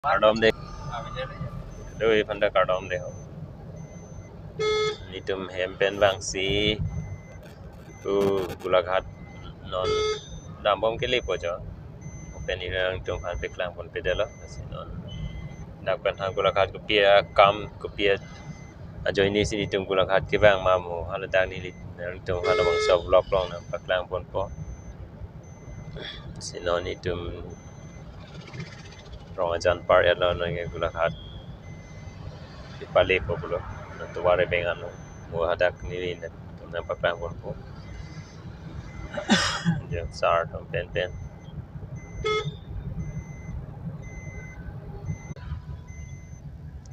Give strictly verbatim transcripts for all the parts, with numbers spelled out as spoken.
Kardom de. Doi phanta kardom de ho. Nelitum hem pen vangsi tu Golaghat non dambom kelepo jo. Pen nelitum aphan paklang ponpe detlo. Lasi non dak pen ha Golaghat kopi akam, kopi ajoine si nelitum Golaghat kevang ma mo, haladak nelitum halabangso vlog along nangpaklang ponpo. Lasi non nelitum Rong Ajan par etlo, nangke Golaghat kepalepo pulo. Nang tovar ebeng ano. Mo hadak nelitum nangpaklang ponpo. Jeng sar atum penpen.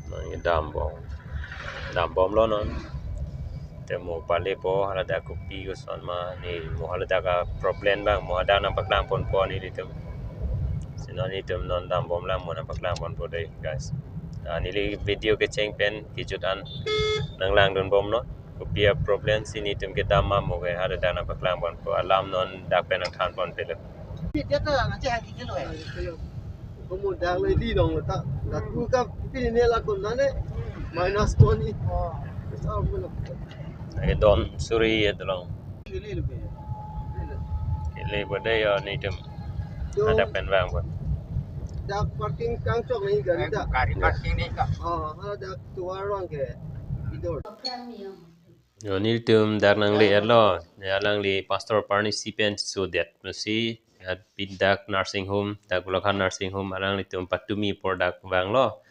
Nangke dambom. Dambomlo non. Te mo palepo haladak kopi koson ma, ne mo haladak a-problem abang mo hadak nangpaklang ponpo nelitum. Lasi non nelitum non dambomlang mo nangpaklang ponpo dei, guys. Ah, neli video kecheng pen kejut an nanglangdunbomnon. Kopi a-problem si nelitum kedam ma mo ke haladak nangpaklang ponpo. Alam non dak pen nangthan ponpelo. Dia ta nanti hari kilo ya. Kamu dak lagi di dong letak. Dak tu kan pini ni lakon nane minus twenty. Besar pun. Nangke don suri ya tolong. Kelepo dei ya nelitum. Hadak pen vangpo. Dak parking kangchok ni gari dak. Gari parking ni ka. Oh, haladak tovar along ke. Idor. Yo, nelitum dak nangle-etlo. Ya, alangli Pastor Parnisi pen sodet. Lasi, ya, pini dak nursing home, dak Golaghat nursing home, alanglitum patumi apor dak vanglo.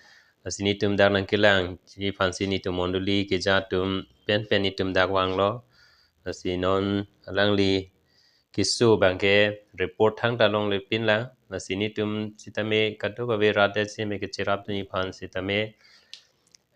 Lasi nelitum dak nangkelangji aphansi nelitum mondoli keja atum penpen nelitum dak vanglo. Lasi non alangli keso abangke report thangta longlepinlang. Lasi nelitum sitame kadokave rat det sitame kecherapdunji aphan sitame,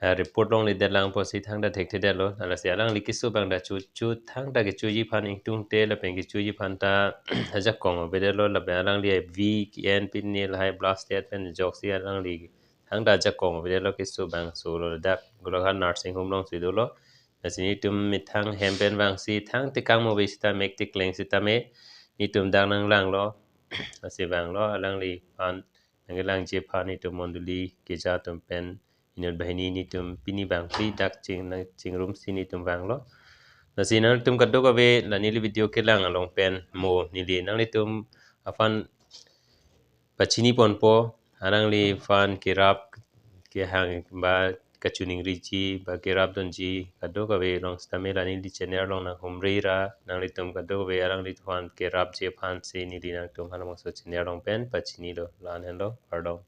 eh, report longledetlang pusi thangta thekthedetlo. Lasi alangli keso abang ta chu chu thangta kechoji aphan ingtungte lapen kechoji aphan ta ajakong avedetlo lapen alangli V K N pini lahai blast det pen ajoksi alangli thangta ajakong avedetlo, keso abang solo, ladak Golaghat nursing home alongsi dolo. Lasi nelitum methang hem pen vangsi thangtekang mo ave sita mek tekleng sitame nelitum dak nanglanglo. Lasi vanglo, alangliphan nangkelangji aphan nelitum mondoli keja atum pen inut banghini nelitum pini abang phli dak ching nangchingrumsi nelitum vanglo. Lasi nangtum kadokave la neli video kelang along pen mo neli nanglitum aphan pachini ponpo, alangliphan kerap kehang ba kachiningriji ba kerapdunji kadokave along sitame la neli channel along nanghumri ra nanglitum kadokave alangliphan kerapji aphansi neli nangtum halabangso channel along pen pachinilo, la-an henlo, kardom.